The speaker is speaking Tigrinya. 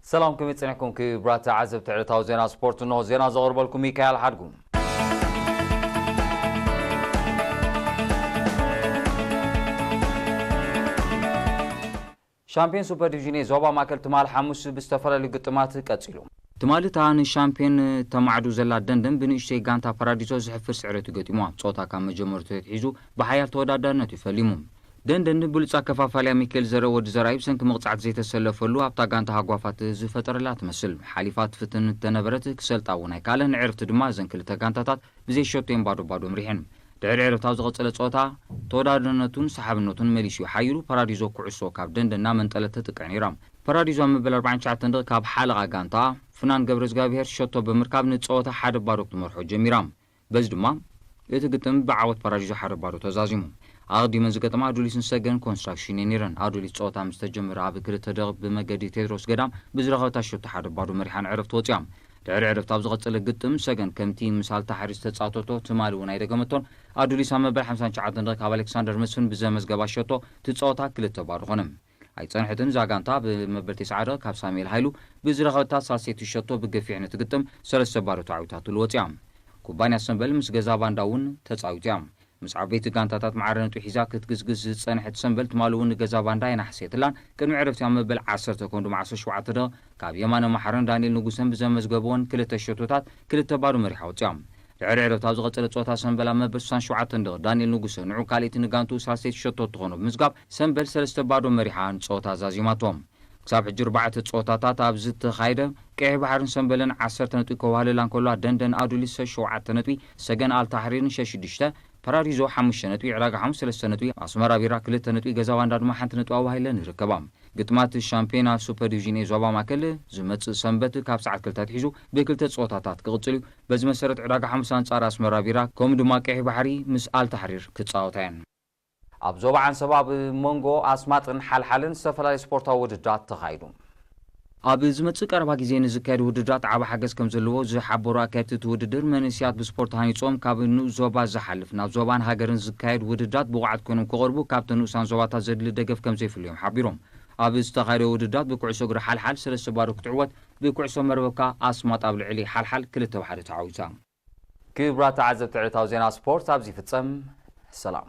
ሰላም፣ ከመይ ጸኒሕኩም ክቡራት ተዓዘብቲ ዕለታዊ ዜና ስፖርት? እንሆ ዜና ዘቕርበልኩም ሚካኤል ሓድጉ። ሻምፒዮን ሱፐር ዲቪዥን ኤ ዞባ ማእከል ትማል ሓሙስ ብዝተፈላለዩ ግጥማት ቀጺሉ። ትማሊ እታ ንሻምፒዮን ተማዕዱ ዘላ ደንደን ብንእሽተይ ጋንታ ፓራዲሶ ዘሕፍር ስዕረት እዩ ገጢምዋ። ጸወታ ካብ መጀመርቱ ኣትሒዙ ብሓያል ተወዳዳርነት እዩ ፈሊሙ። ደንደን ብሉጽ ኣከፋፋልያ ሚካኤል ዘረ ወዲ ዘርኣይ ብሰንኪ መቕጻዕቲ ዘይተሰለፈሉ ኣብታ ጋንታ ሃጓፋት ዝፈጠረላ ትመስል። ሓሊፋ ትፍትን እተነበረት ክሰልጣ እውን ኣይከኣለን። ዕረፍቲ ድማ እዘን ክልተ ጋንታታት ብዘይ ሸቶ እየን ባዶ ባዶ ምሪሐን። ድሕሪ ዕረፍቲ ኣብ ዝቐጸለ ጸወታ ተወዳዳርነቱን ሰሓብነቱን መሊሱ እዩ ሓይሉ። ፓራዲዞ ኩዕሶ ካብ ደንደን እናመንጠለት ትጥቀዕ ነይራ። ፓራዲዞ ኣብ መበል ኣርባዓን ትሽዓተን ደቂቕ ካብ ሓለቓ ጋንታ ፍናን ገብረዝጋብሄር ሸቶ ብምርካብ ንጸወታ ሓደ ባዶ ክትመርሖ ጀሚራ። በዚ ድማ እቲ ግጥም ብዓወት ፓራዲዞ ሓደ ባዶ ተዛዚሙ። ኣቐዲመን ዝገጠማ ኣዱሊስን ሰገን ኮንስትራክሽን እየን ነይረን። ኣዱሊስ ጸወታ ምስ ተጀመረ ኣብ ክልተ ደቂቕ ብመገዲ ቴድሮስ ገዳም ብዝረኸበታ ሸቶ ሓደ ባዶ መሪሓ ንዕረፍቲ ወጺኣ። ድሕሪ ዕረፍቲ ኣብ ዝቐጸለ ግጥም ሰገን ከምቲ ምስ ኣልታሕሪ ዝተጻወተቶ ትማሊ እውን ኣይደገመቶን። ኣዱሊስ ኣብ መበል ሓምሳን ትሽዓተን ደቂቕ ካብ ኣሌክሳንደር መስፍን ብዘመዝገባ ሸቶ እቲ ጸወታ ክልተ ባዶ ኾነ። ኣይጸንሐትን። እዛ ጋንታ ብመበል ተስዓ ደቂቕ ካብ ሳሙኤል ሃይሉ ብዝረኸበታ ሳልሰይቲ ሸቶ ብገፊሕ ነቲ ግጥም ሰለስተ ባዶ ተዓዊታትሉ ወጺኣ። ኩባንያ ሰምበል ምስ ገዛ ባንዳ እውን ተጻዊታ እያ። ምስ ዓበይቲ ጋንታታት ማዕረ ነጥቢ ሒዛ ክትግዝግዝ ዝጸንሐት ሰምበል ትማሊ እውን ንገዛ ባንዳ ኣይናሕሰየትላን። ቅድሚ ዕረፍቲ ኣብ መበል ዓሰርተ ኮንዶ ዓሰርተ ሸውዓተ ደቂቕ ካብ የማነ መሓረን ዳንኤል ንጉሰን ብዘመዝገበወን ክልተ ሸቶታት ክልተ ባዶ መሪሓ ወጺኣ። ድሕሪ ዕረፍቲ ኣብ ዝቐጸለ ጸወታ ሰምበል ኣብ መበል ስሳን ሸውዓተን ደቂቕ ዳንኤል ንጉሰ ንዑ ካልኣይቲ ንጋንትኡ ሳልሰይቲ ሸቶ እትኾኖ ብምዝጋብ ሰምበል ሰለስተ ባዶ መሪሓ ንጸወታ ዛዚማቶ። ክሳብ ሕጂ ኣርባዕተ ጸወታታት ኣብ ዝተኻየደ ቀይሕ ባሕርን ሰምበልን ዓሰርተ ነጥቢ ከዋህልላ እንከሎ ደንደን ኣዱሊስ ሸውዓተ ነጥቢ፣ ሰገን ኣልታሕሪርን ሸሽዱሽተ፣ ፓራዲዞ ሓሙሽተ ነጥቢ፣ ዕዳጋ ሓሙስ ሰለስተ ነጥቢ፣ ኣስመራ ቢራ ክልተ ነጥቢ፣ ገዛ ባንዳ ድማ ሓንቲ ነጥቢ ኣዋሂለን ይርከባ። ግጥማት ሻምፒዮና ሱፐር ዲቪዥን ኤ ዞባ ማእከል ዝመጽእ ሰንበት ካብ ሰዓት ክልተ ኣትሒዙ ብክልተ ጸወታታት ክቕጽል እዩ። በዚ መሰረት ዕዳጋ ሓሙስ ኣንጻር ኣስመራ ቢራ ከምኡ ድማ ቀይሕ ባሕሪ ምስ ኣልታሕሪር ክጻወታ እየን። ኣብ ዞባ ዓንሰባ ኣብ መንጎ ኣስማጥን ሓልሓልን ዝተፈላለዩ ስፖርታዊ ውድድራት ተኻይዱ። ኣብ ዝመጽእ ቀረባ ግዜ ንዝካየዱ ውድድራት ዓቢ ሓገዝ ከም ዘለዎ ዝሓበሩ ኣካየድቲ እቲ ውድድር፣ መንእሰያት ብስፖርት ሃኒጾም ካብ ንኡስ ዞባ ዝሓልፍ ናብ ዞባን ሃገርን ዝካየድ ውድድራት ብቑዓት ኮይኖም ክቐርቡ ካብተን ንኡሳን ዞባታት ዘድሊ ደገፍ ከም ዘይፍሉ እዮም ሓቢሮም። ኣብ ዝተኻየደ ውድድራት ብኩዕሶ እግሪ ሓልሓል ሰለስተ ባዶ ክትዕወት፣ ብኩዕሶ መርበብ ከኣ ኣስማጥ ኣብ ልዕሊ ሓልሓል ክልተ ብሓደ ተዓዊታ። ክቡራት ተዓዘብቲ ዕለታዊ ዜና ስፖርት ኣብዚ ይፍጸም። ሰላም።